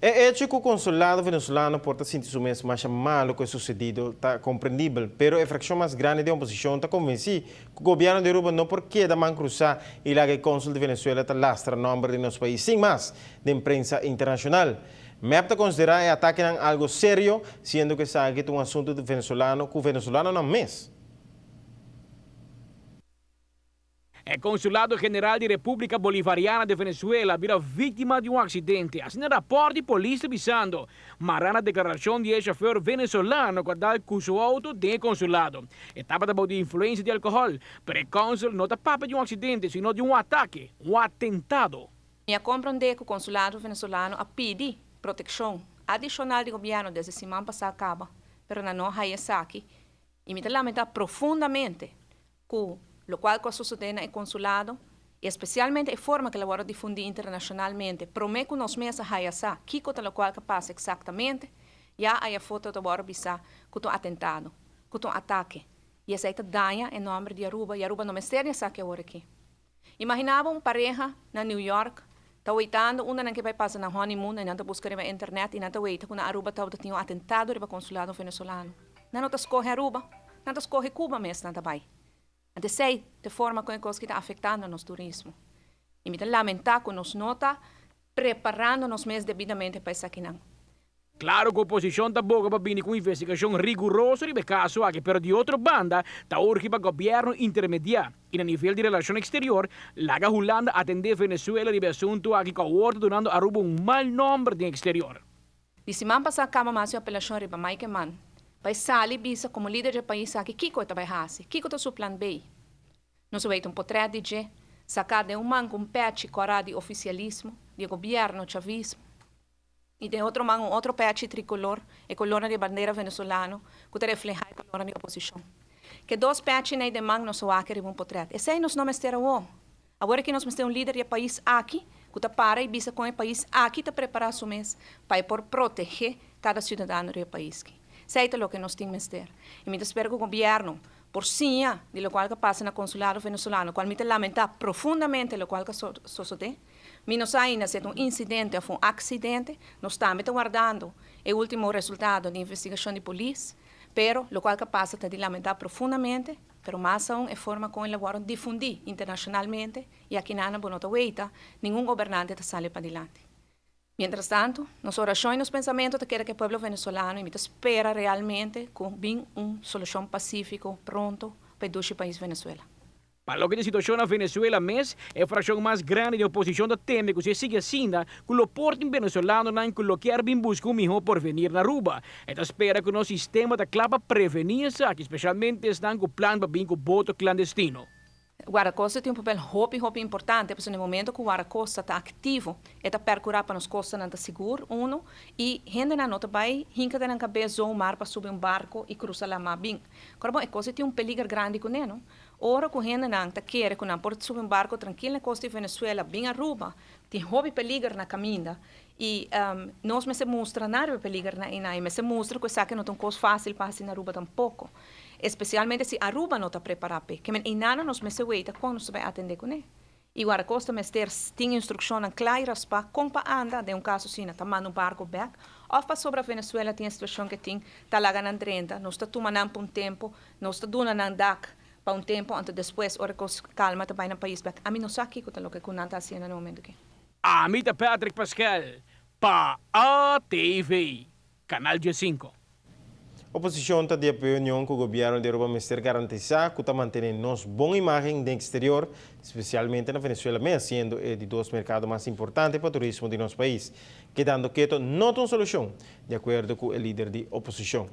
E hecho cu e consulado venezolano por ta sinti su mes mas malo cu e sucedido ta comprendibel, pero e fraccion mas grandi di oposicion ta convenci cu gobierno di Aruba no por keda man crusa y laga e consul di Venezuela ta lastra nomber di nos pais sin mas den prensa internacional. MEP ta considera e atakenan algo serio, siendo cu esaki ta un asunto di venezolano cu venezolanonan mes. E Consulado General di Republica Bolivariana di Venezuela a bira victima di un accidente, asina rapport di polis ta bisando. Mara na declaracion di e chauffeur venezolano cu a dal cu su auto den e consulado. E tabata bou di influencia di alcohol, pero e consul no ta papia di un accidente, sino di un atake, un atentado. Mi a comprende cu Consulado Venezolano a pidi proteccion adicional di gobierno desde siman pasa caba, pero nan no a haya esaki. Y mi ta lamenta profundamente cu locual cu a sucede na e consulado y especialmente e forma cu el a wordo difundi internacionalmente, prome cu nos mes a haya sa kico ta locual cu a pasa exactamente, ya aya foto ta wordo bisa cu ta un atentado, cu ta un atake. Y esey ta daña e nomber di Aruba y Aruba no mester di esaki awor aki. Imagina bo un pareha na New York ta waitando unda nan ke bai pasa nan honeymoon y nan ta busca riba internet y nan ta waita cu na Aruba tabata tin un atentado riba consulado venezolano. Nan no ta scoge Aruba, nan ta scoge Cuba mes nan ta bai. Anto esey ta e forma con e cos ki ta afectando nos turismo. Y mi ta lamenta cu nos no ta preparando nos mes debidamente pa esakinan. Claro cu oposicion ta boga pa bini cu un investigacion riguroso riba e caso aki, pero di otro banda ta urgi pa gobierno intermedia y na nivel di relacion exterior laga Hulanda atende Venezuela riba e asunto aki cu awor ta dunando Aruba un mal nomber den exterior. Di siman pasá kaba mas e apelashon riba Mike Eman pa e sali bisa komo lider dje pais aki kiko e ta bai hasi, kiko ta su plan B. Nos a weta un potrèt di dje, saká den un man ku un pèchi kòrá di ofisialismo di e gobièrnu chavismo i den otro man un otro pèchi trikolor, e kolornan di e bandera venezolano ku ta reflehá e kolornan di oposishon. Ke dos pèchinan ei den man nos a wak riba un potrèt. Esei nos no mester awor. Awor aki nos mester un lider di e pais aki ku ta para i bisa kon e pais aki ta prepará su mes pa e por protegé kada siudadano di e pais ki. Esei ta loke nos tin mester. I mi ta spera ku gobièrnu por siña di lokual ku a pasa na konsulado venezolano, kual mi ta lamentá profundamente lokual ku a sosodé. Mi no sa ainda si e ta un insidente òf un aksidente. Nos tambe ta wardando e último resultado di investigashon di polis, pero lokual ku a pasa ta di lamentá profundamente. Pero mas aun e forma con el a worde difundi internacionalmente y aki nana bo no ta weita, ningun gobernante ta sali padilanti. Mientras tanto, nos oracion y nos pensamento ta keda cu e pueblo venezolano y mi ta spera realmente cu bin un solucion pacifico pronto pa e dushi pais Venezuela. Pa loke ta e situacion na Venezuela mes, e fraccion mas grandi di oposicion ta teme cu si e sigui asina, cu lo por tin venezolanonan cu lo kier bin busca un miho porvenir na Aruba. E ta spera cu nos sistema ta cla pa preveni esaki, specialmente esnan cu plan pa bin cu boto clandestino. Guardacosta tin un papel hopi hopi importante pasobra na e momento cu Guardacosta ta activo e ta percura pa nos costanan ta sigur, uno, y hendenan no ta bay hinca den nan cabes zomaar pa subi un barco y cruza lama bin. Cora bon e cosa tin un peliger grandi cune no. Ora cu hendenan ta kere cu nan por subi un barco trankil na costa di Venezuela bin Aruba tin hopi peliger na caminda y nos mester mustra nan riba e peligernan einan y mester mustra cu esaki no ta un cos facil pa haci na Aruba tampoco, especialmente si Aruba no ta prepara p'e. Ke men einan nos mester weita con nos ta bay atende cune. Y Guardacosta mester tin instruccionnan cla y raspa con pa anda den un caso asina, ta manda un barco bek of pasobra Venezuela tin e situacion ke tin ta laga nan drenta, nos ta tuma nan pa un tempo, nos ta duna nan dak pa un tempo anto despues ora cos calma ta bay nan pais bek. Ami no sa kico ta loke cu nan ta haciendo na e momento aki. Ami ta Patrick Pascal pa ATV, Canal 15. Oposicion ta di opinion cu gobierno di Aruba mester garantisa cu ta mantene nos bon imagen den exterior, specialmente na Venezuela mes, siendo e di dos mercado mas importante pa turismo di nos pais. Kedando keto no ta un solucion, di acuerdo cu e lider di oposicion.